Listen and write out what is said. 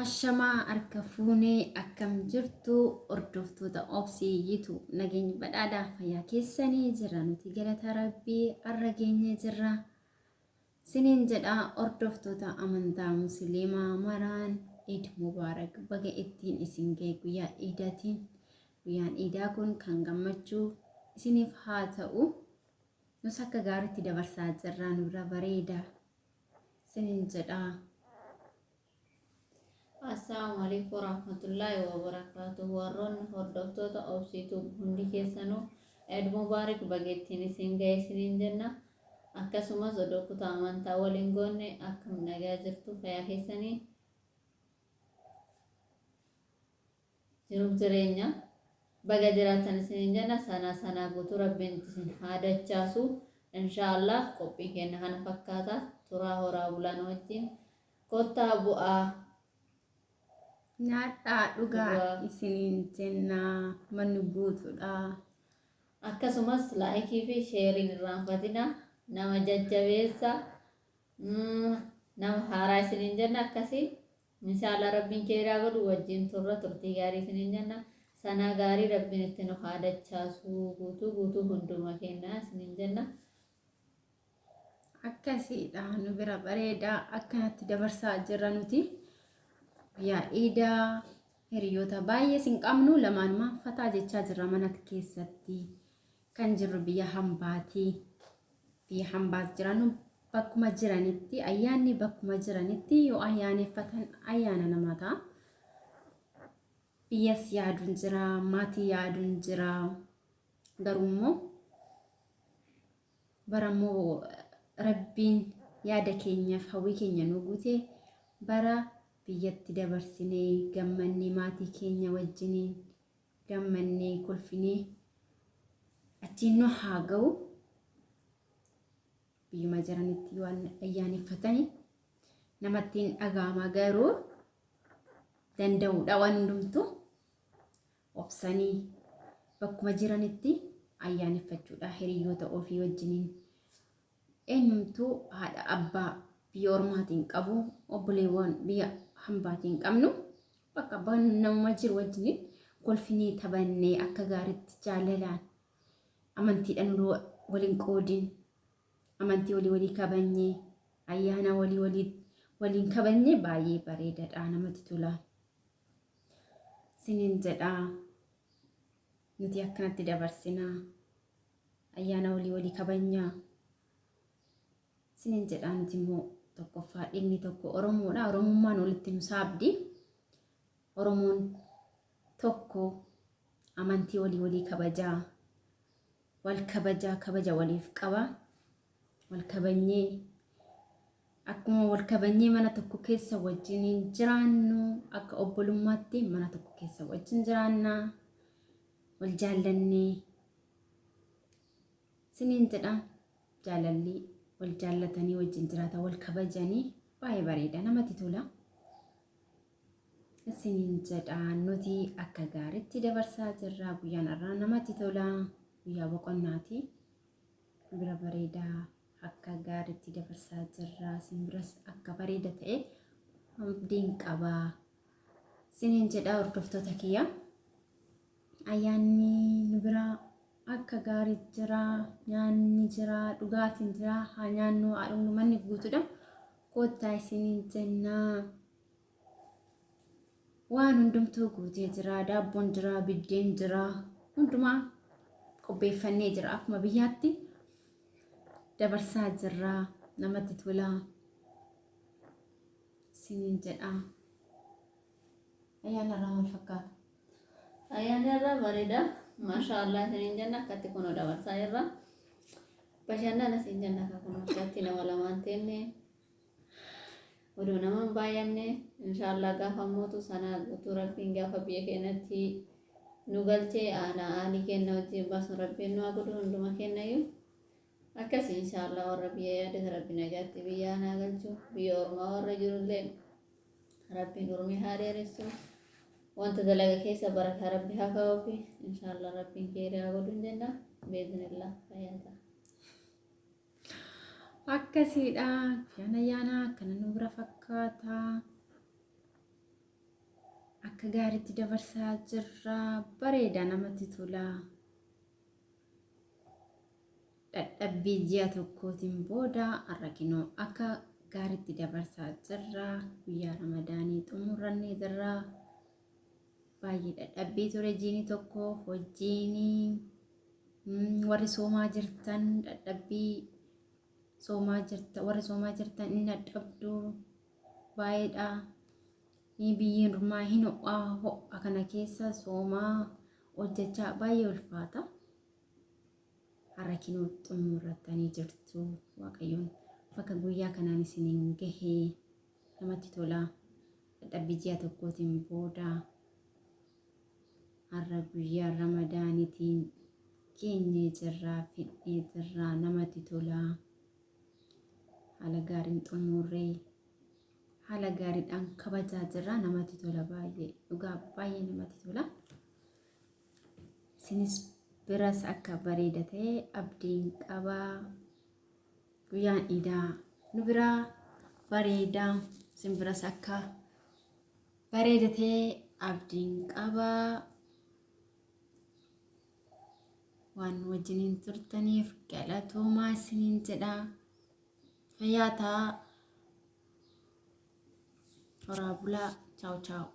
Ashamaa harka fuunee akkam jirtu hordoftoota Obsii Yitu nageenyi badhaadhaa fayyaa keessanii jira nuti galata rabbii har'a geenye jirra. Siniin jedha hordoftoota amantaa musliimaa maraan Eid Mubaarak baga ittiin isin ga'e guyyaa Iidaatiin. Guyyaan Iidaa kun kan gammachuu isiniif haa ta'u. Nus akka gaariitti dabarsaa jirra nu bira bareeda siniin jedha. Assalaamu alaikum warahmatullaahi wabarakaatuh. Warroonni hordoftoota Obsii Tube hundi keessanuu Eid Mubaarak baga ittiin isin ga'e isiniin jenna. Akkasumas odoo kutaa amantaa waliin goonne akkam nagaa jirtu fayyaa keessanii jiruuf jireenya baga jiraattan isiniin jenna. Sanaa sanaa guutuu rabbiin itti isin haa dachaasu. Inshaallah qophiin keenya kana fakkaata. Turaa horaa bulaan wajjin kottaa bu'aa. Nyaadhaa dhugaa Dhugaa. isiniin jennaa manni guutuudha. Akkasumas laayikii fi sheeriin irraanfatina nama jajjabeessa nama haaraa isiniin jenna akkasii inshaallah rabbiin keeraa godhu wajjin turra turtii gaarii isiniin jenna sanaa gaarii rabbiin itti nu haa dachaasuu guutuu guutuu hunduma kennaa isiniin jenna. Akkasiidha nu bira bareeda akkanatti dabarsaa jirra nuti. Guyyaa iidaa hiriyoota baay'ee sin qabnu lamaanumaan fataa jechaa jirra mana keessatti kan jirru biyya hambaati. Biyya hambaas jirannu bakkuma jiranitti ayyaanni bakkuma jiranitti yoo ayyaaneffatan ayyaana namaa ta'a. Biyyas yaaduun jira, maatii yaaduun jira. Garuu immoo bara immoo rabbiin yaada keenyaaf hawwii keenya nu guute bara biyyatti dabarsinee gammannee maatii keenya wajjiniin gammannee kolfinee achiin nu haa ga'u. Biyyuma jiranitti waan ayyaaneffatani namatti hin dhaga'ama garuu danda'uudha waan hundumtuu obsanii bakkuma jiranitti ayyaaneffachuudha hiriyoota ofii wajjiniin. Eenyumtuu haadha abbaa biyya ormaatiin qabu obboleewwan biyya hambaatiin qabnu bakka abbaan namuma jiru wajjiniin kolfinee taphannee akka gaariitti jaalalaan amantiidhaan waliin qoodin amantii walii walii kabanyee ayyaana walii walii waliin kabanyee baay'ee bareedaadha namatti tola. Sinin jedha nuti akkanatti dabarsinaa ayyaana walii walii kabajnaa sinin jedha nuti immoo tokkoffaa dhiigni tokko Oromoodha. Oromummaan walitti nu saabdi. Oromoon tokko amantii walii walii kabajaa wal kabajaa kabaja waliif qaba. Wal kabanyee akkuma wal kabanyee mana tokko keessa wajjiniin jiraannu akka obbolummaatti mana tokko keessa wajjin jiraanna wal jaallannee siniin jedha jaalalli wal jaallatanii wajjin jiraata wal kabajanii baay'ee bareeda namatti tola. Isiniin jedha nuti akka gaariitti dabarsaa jirra guyyaan har'aa namatti tola guyyaa boqonnaati bira bareedaa. Akka gaariitti dabarsaa jirra. Isin biras akka bareeda ta'e abdiin qaba. Isiniin jedha hordoftoota kiyya. Ayyaanni nu bira akka gaarii jira. Nyaanni jira, dhugaatiin jira. Haa nyaannu, haa dhugnu, manni guutuudha. Koottaa isiniin jenna. Waan hundumtuu guutee jira. Daabboon jira, biddeen jira. Hundumaa qopheeffannee jira. Akkuma biyyaatti dabarsaa jirra. Namatti tola. Isiniin jedha. Ayyaana irraa maal fakkaata? Ayyaanni irraa bareeda. Maashaa Allah isiniin jenna akkatti kunoo dabarsaa jirra. Bashannana isin jenna akka kunoo akkatti nama lamaan teenne. Odoo nama hin baay'anne inshaallah gaafa mootu sanaa guutuu rabbiin gaafa biyya keenyatti nu galchee aanaa aalii kenna wajjin baasu rabbiin nu haa godhu hunduma kennayyuu. Akkasi inshaallah warra biyya yaadate rabbi nagaatti biyya aanaa galchu biyya ormaa warra jirullee rabbiin urmii haa dheeressu. Wanta dalaga keessa barakaa rabbi haa kaa'uufi inshaallah rabbiin keerii haa godhu jenna beeznillah fayyaa ta'a. Akkasiidha. Guyyaan ayyaanaa akkana nu bira fakkaata. Akka gaariitti dabarsaa jirra. Bareeda namatti tola. Dadhabbii ji'a tokkootiin booda har'a kinoo akka gaariitti dabarsaa jirra. Guyyaa Ramadaanii xumurannee jirra. Baay'ee dadhabbii ture jiini tokko hojiin warri soomaa jirtan dadhabbii soomaa jirta warri soomaa jirtan inni dadhabdu baay'eedha. Biyyi ormaa hin ho'aa ho'a kana keessa soomaa hojjechaa baay'ee ulfaata. Har'a kinoo xumurrattanii jirtu. Waaqayyoon bakka guyyaa kanaan isiniin gahee namatti tola. Dadhabbii ji'a tokkootiin booda har'a guyyaa Ramadaanitiin geenyee jirraa fidnee jirraa namatti tola. Haala gaariin xumurree haala gaariidhaan kabajaa jirra namatti tola baay'ee dhugaa baay'ee namatti tola. Isinis biras akka bareeda ta'e abdiin qaba. Guyyaan iidaa nu biraa bareeda isin biras akka bareeda ta'e abdiin qaba. Waan nu wajjiniin turtaniif galatoomaa isiniin jedha. Fayyaa ta'aa. Horaa bulaa. Chaaw chaaw.